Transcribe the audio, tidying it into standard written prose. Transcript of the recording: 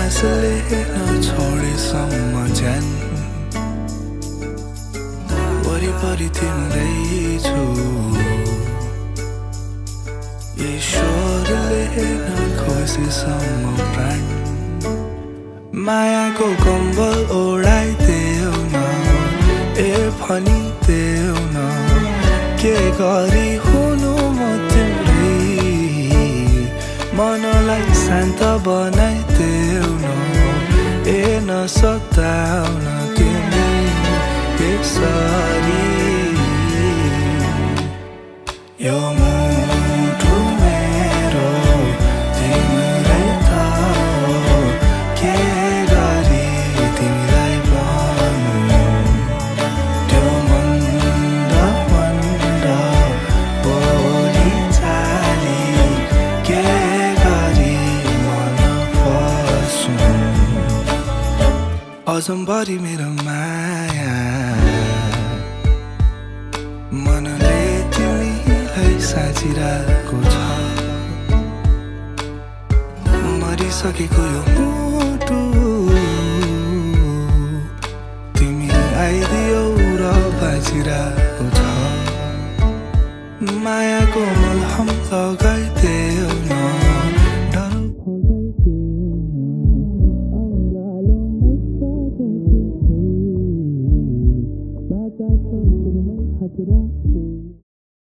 सासले नछोडेसम्म ज्यान वरिपरि तिम्रै छु ईश्वरले नखोसेसम्म प्राण मायाको कम्बल ओढाइदेऊ न ए भनिदेऊ न के गरी हुनु म तिम्रै मनलाई शान्त बनाइदेऊ न ए नसताउन तिमी यसरी यो मुटु मेरो तिम्रै त हो के गरी तिमीलाई भन्नु त्यो मन्द मन्द बोली चाली के गरी मन फस्नु अजम्बरी मेरो माया मनले तिमीलाई साँचिरहेको छ मरिसकेको यो मुटु तिमी आइदियौ र बाँचिरहेको छ मायाको मलहम लगाइदेऊ न डर फगाइदेऊ न